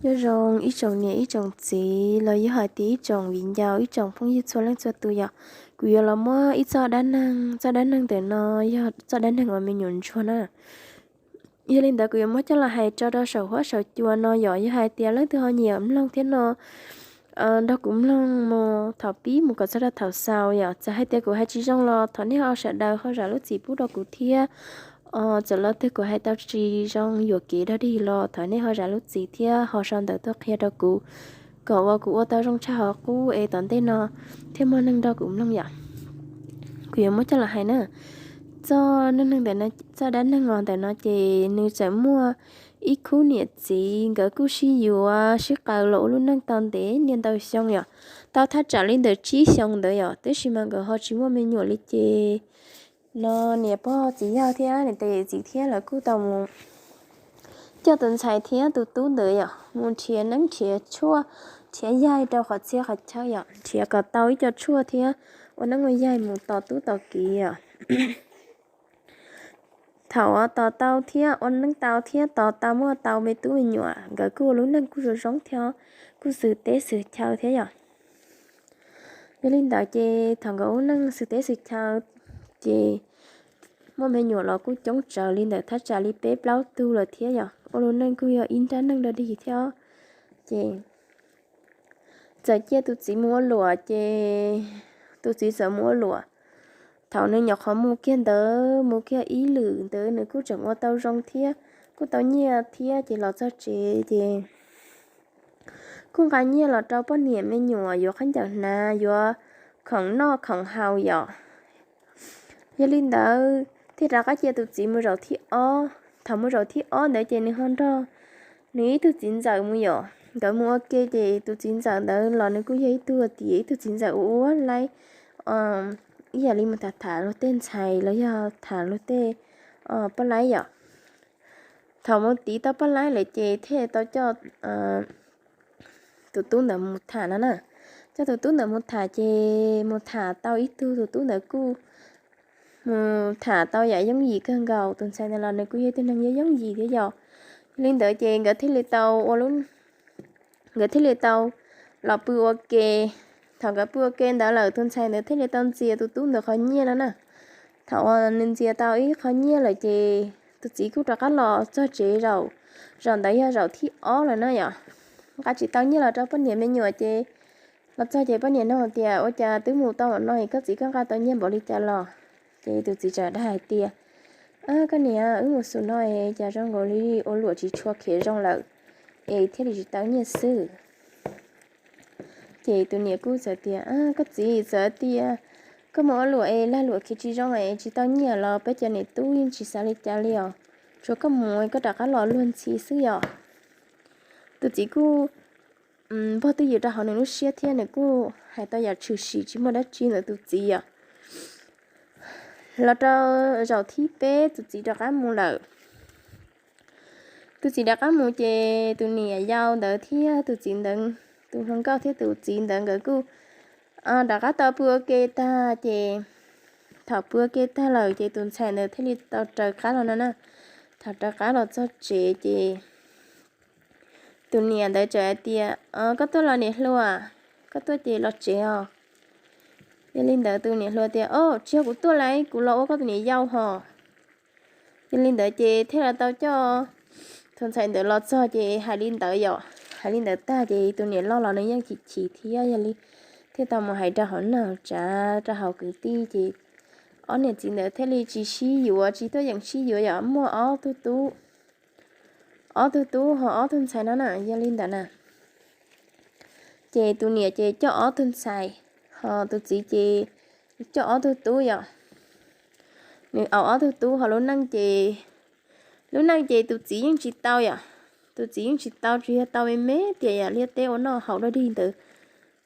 Nyob zoo ib tsoom niam ib tsoom txiv los yog hais tias ib tsoom viv ncaus ib tsoom phooj ywg txhua leej txhua tus yom. Kuv yuav los muab ib txoj dab neeg, txoj dab neeg ntawm no yog txoj dab neeg uas me nyuam ntsuag na. Yog li ntawd kuv yuav muab coj los hais tso rau saum huab saum cua no yom. Yog hais tias leej twg ho nyiam mloog thiab no nrog kuv mloog mus thaum pib mus kom txog rau thaum xaus yom. Txawm hais tias kuv hais tsis zoo los thov nej ho sawv daws ho zam lub txim pub rau kuv thiab. Txawm leej twg kuv hais tau tsis zoo yuam kev dog dig los thov nej ho zam lub txim thiab ho sau ntawv tuaj qhia rau kuv, kom uas kuv ua tau zoo tshaj qhov qub es tom ntej no thiaj muaj neeg nrog kuv mloog yom. Kuv yuav muab coj los hais na. Txoj neej neeg ntawm no, txoj dab neeg los ntawm no ces nws txawm muaj ib khub niam txiv, nkawd kuj sib yuav sib qawm los ua lub neej tau ntev niaj ntau xyoo yom. Tau thaj tsam li ntawm tsib xyoos ntawd yom, tab sis mas nkawd ho tsis muaj me nyuam li ces no niam pog txiv yawg thiab niam tais yawm txiv thiab lawv kuj tau mus coj tus ntxhais thiab tus tub ntawd yom mus nrhiav neeb nrhiav tshuaj, nrhiav yaig rau qhov txhia qhov chaw yom, nrhiav kom tau ib co tshuaj thiab ua neeb ua yaig mus tos tub tos kiv yom. Thaum tos tau thiab ua neeb tau thiab tos tau muaj tau me tub me nyuam, nkawd kuj ua lub neej kuj zoo zoo thiab, kuj xwm teb xwm chaw thiab yom. Yog li ntawd ces thaum nkawd ua neej xwm teb xwm chaw ces muaj me nyuam los kuj coob tsawg li ntawm thaj tsam li peb plaub tug lawm thiab yom. Ua lub neej kuj yog ib nrab neej dog dig thiab. Ces txawm cia tus txiv mus ua luam ces tus txiv txawm mus ua luam. Thaum nws nyuam qhuav mus kiag ntawd, mus kiag ib lwm ntawd nws kuj tseem ua tau zoo thiab, kuj tau nyiaj thiab ces los txog tsev ces kuj nqa nyiaj los rau poj niam me nyuam yuav khaub ncaws hnav, yuav khoom noj khoom haus yom. Yog li ntawd thiaj rov qab cia tus txiv mus zaum thib ob. Thaum mus zaum thib ob ntawd ces nws ho nrog nws ib tug txiv ntxawm mus yom. Nkawd mus ua ke ces tus txiv ntxawm ntawd los nws kuj yog ib tug tias ib tug txiv ntxawm ua ua laib, ib yam li mus tham tham luag tej ntxhais los yog tham luag tej poj laib yom. Thaum mus tiv tau poj laib lawm ces thiaj tau coj tus tub ntawd mus tham no na. Coj tus tub ntawd mus tham ces mus tham tau ib tug, tus tub ntawd kuj mus tham tau yam yooj yim kawg nkaus. Tus ntxhais ntawd los nws kuj yog ib tug neeg yooj yooj yim thiab yom. Yog li ntawd ces nkawd thiaj li tau ua lub nkawd thiaj li tau los pw ua ke. Thaum nkawd pw ua ke ntawd lawm tus ntxhais ntawd thiaj li tau ntxias tus tub ntawd qhov nyiaj no na. Thaum uas nws ntxias tau ib qho nyiaj lawm ces tus txiv kuj rov qab los txog tsev zaum, zaum ntawd yog zaum thib ob lawm na yom. Nqa tsis tau nyiaj los rau poj niam me nyuam ces los txog ces poj niam nug tias ua cas twb mus tau no es koj txiv koj nqa tau nyiaj npaum li cas los? Ces tus txiv txawm dag hais tias, koj niam, wb mus xus no es cas zoo nkaus li ua luam tsis tshua khiav zoo lawm es thiaj li tsis tau nyiaj xwb. Ces tus niam kuj txawm tias, koj txiv, txawm tias koj mus ua luam es lag luam khiav tsis zoo es tsis tau nyiaj los peb cov niam tub yeej tsis xav li cas li os, tsuas koj mus koj rov qab los luag ntxhi xwb yom. Tus txiv kuj npog twj ywm rau hauv nws lub siab thiab nws kuj hais tau yam tshwm sim tsis muaj dab tsi ntawm tus txiv yom. Los rau zaum thib peb tus txiv rov qab mus lawm. Tus txiv rov qab mus ces tus niam yau ntawd thiab tus txiv ntawd, tus hluas nkauj thiab tus txiv ntawd nkawd kuj rov qab tau pw ua ke tag ces thaum pw ua ke tag lawm ces tus ntxhais ntawd thiaj li tau raws qab los no na. Thaum raws qab los txog tsev ces tus niam ntawd txawm hais tias, koj tuaj los niam hluas, koj tuaj ces los tsev os. Yog li ntawd tus niam hluas tias, o, tsis yog kuv tuaj lawm, kuv los ua koj tus niam yau hos. Yog li ntawd ces thiaj li tau coj tus ntxhais ntawd los txog ces hais li ntawd yom. Hais li ntawd tag ces tus niam loj los nws yeej chim chim thiab, yog li thiaj tau mus hais rau hauv neej tsav rau hauv kwv tij ces ob niam txiv ntawd thiaj li tsis sib yuav, tsis tuaj yeem sib yuav yom. Muaj ob tug tub, ob tug tub ho ob tug ntxhais no na, yog li ntawd na. Ces tus niam ces coj ob tug ntxhais, ho tus txiv ces coj ob tug tub yom. Nws au ob tug tub ho lub neej ces, lub neej ces tus txiv yeej tsis tau yom. Tus txiv yeej tsis tau, tsuas yog tau me me tias yam liaj teb ua noj haus dog dig ntawd.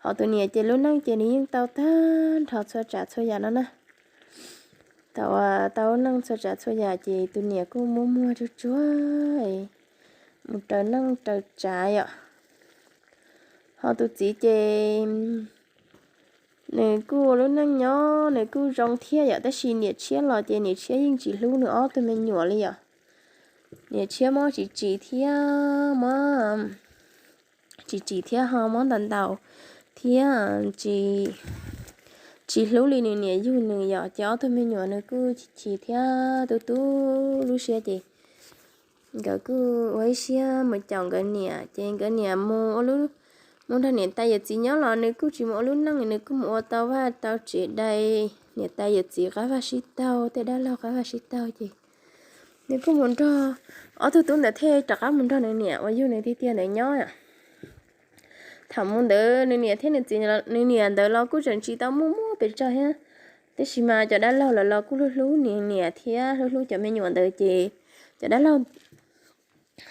Ho tus niam ces lub neej ces nws yeej tau tag nrho txhua tsav txhua yam no na. Thaum uas tau neej txhua tsav txhua yam ces tus niam kuj muaj muag tsuag tsuag mus raws neej raws tsav yom. Ho tus txiv ces nws kuj ua lub neej nyob nws kuj zoo thiab yom, tab sis niam tshiab los ces niam tshiab yeej tsis hlub nws ob tug me nyuam li yom. Niam tshiab muab tsis tsim thiab muab tsis tsim thiab ho mob ntau ntau thiab tsis hlub li nws niam yug nws yom. Ces ob tug me nyuam nws kuj chim chim thiab tu tu lub siab ces nkawd kuj ua ib siab mus caum nkawd niam. Ces nkawd niam mus ua lub, mus nrog niam tais yawm txiv nyob los nws kuj tsis mus ua lub neej, nws kuj mus ua tau vaj tau tsev dai niam tais yawm txiv qab vaj sib taug, tej dab laug qab vaj sib taug ces nws kuj mus nrog, ob tug tub ntawd thiaj rov qab mus nrog nws niam uas yug nws tiag tiag ntawd nyob. Thaum mus ntawd nws niam thiab nws txiv, nws niam ntawd los kuj tseem tsis tau muaj muaj pes tsawg thiab, tab sis mas cov dab laug lawv los kuj hlub hlub nws niam thiab hlub hlub cov me nyuam ntawd ces cov dab laug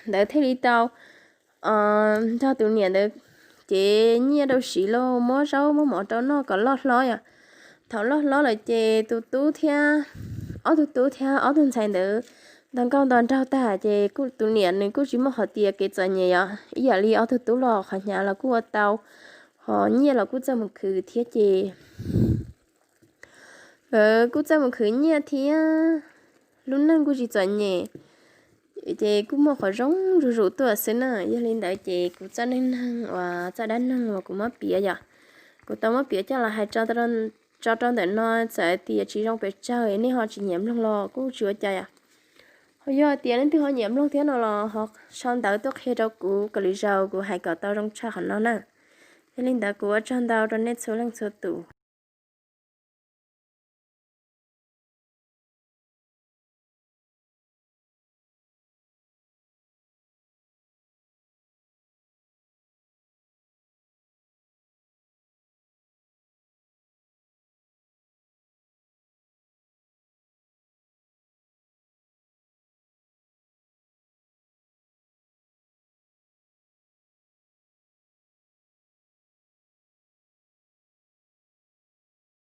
ntawd thiaj li tau nrog tus niam ntawd cev nyiaj rau siv los muab zaub muab mov rau noj kom loj hlob yom. Thaum loj hlob lawm ces tus tub thiab, ob tug tub thiab ob tug ntxhais ntawd nto nkauj nto nraug tag ces tus niam nws kuj tsis muaj qhov tias kev txom nyem yom, ib yam li ob tug tub los qhov hnyav los kuj ua tau, ho nyiaj los kuj txawj mus khwv thiab ces nkawd kuj txawj mus khwv nyiaj thiab lub neej kuj tsis txom nyem, ces kuj muaj qhov zoo zuj zus tuaj xwb na. Yog li ntawd ces kuv txoj neej neeg uas txoj dab neeg uas kuv muab piav yom, kuv tau muab piav coj los hais tso rau ntawm no, txawm tias tsis zoo pes tsawg nej ho tsis nyiam mloog los kuj tsis ua cas yom. Ho yog tias leej twg ho nyiam mloog thiab no los ho sau ntawv tuaj qhia rau kuv kom lwm zaus kuv hais kom tau zoo tshaj qhov no na. Yog li ntawd kuv ua tsaug ntau rau nej txhua leej txhua tus.